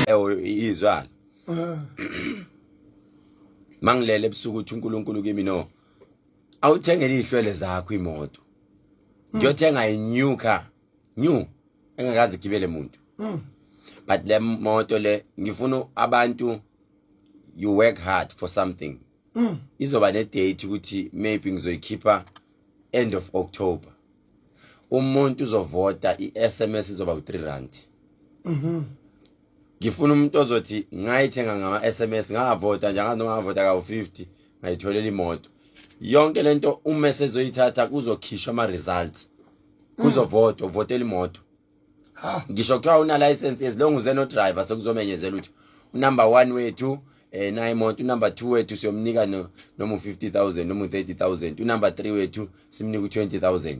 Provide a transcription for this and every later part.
Ewe izwa. Mangilele ebusuku uthi uNkulunkulu kimi no. Awuthengele ihlwele zakho imoto. Ngiyothenga i new car. New engakaze igibele muntu. But le moto le ngifuna abantu, you work hard for something. Izoba ne date ukuthi maybe ngizoyikhipha end of October. Umuntu uzovota, i-SMS izoba ku-3 rand. Ngifuna umuntu ozothi ngayithenga ngama-SMS, ngavota nje, angazi noma ngavota kawu-50, ngayitholela imoto. Yonke lento uma esezoyithatha kuzokhishwa ama-results, kuzovotwa, uvotela imoto. Ha. Ngisho kuthiwa una license, as long uze no driver, sekuzomenyezela ukuthi unumber 1 wethu nayi imoto, unumber 2 wethu siyomnika no noma u50000 noma u30000, unumber 3 wethu simnika u20000.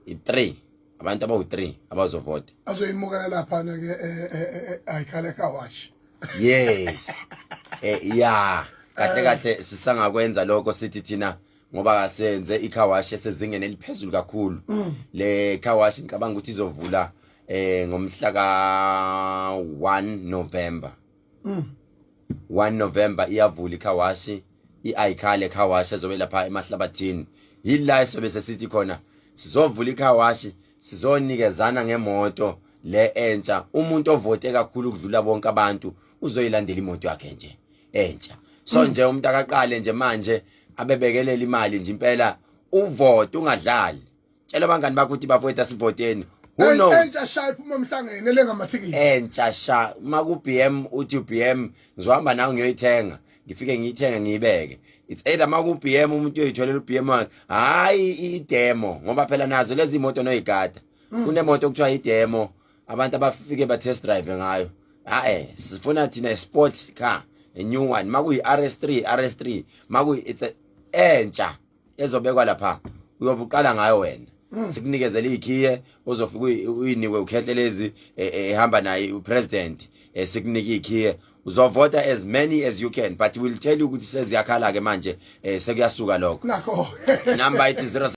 I3 abantu abawu3 abazovota. Azoyimukela lapha ke ayikhale car wash. Yes, ya, kahle kahle sisangakwenza lokho, sithi thina ngoba kasenze i-car wash esezingeni eliphezulu kakhulu. Le car wash ngicabanga ukuthi izovula ngomhla ka 1 November. 1 November iyavula i-car wash, i-Ayikhale car wash ezobe lapha emahlabathini. Yila esobe sesithi khona sizovula i-car wash, sizonikezana ngemoto le entsha. Umuntu ovote kakhulu ukudlula bonke abantu uzoyilandela imoto yakhe nje entsha. So nje umuntu akaqale nje manje abebekelela imali nje impela, uvote, ungadlali. Tshela abangani bakho ukuthi bafowethu, asivoteni. Who knows? Entsha sha, iphuma emhlangeni elengamathikiti. Entsha sha. Uma ku BM, uthi BM, ngizohamba nawe ngiyoyithenga, ngifike ngiyithenge, ngiyibeke. It's either uma ku BM umuntu uyoyitholela u-BM wakhe, hayi i-demo, ngoba phela nazo lezi imoto noyigada. Kunemoto okuthiwa i-demo, abantu abafike ba test drive ngayo. Hayi, sifuna thina a sports car, a new one. Makuyi RS3, RS3, makuyi, it's a entsha ezobekwa lapha, uyobe uqala ngayo wena. Sikunikezele ikhiye, uzofika uyinikwe ukhehlelezi ehamba naye upresident. Sikunike ikhiye, uzovota as many as you can, but we'll tell you ukuthi seziyakhala ke manje, sekuyasuka lokho. Nakho. Number ithi 0.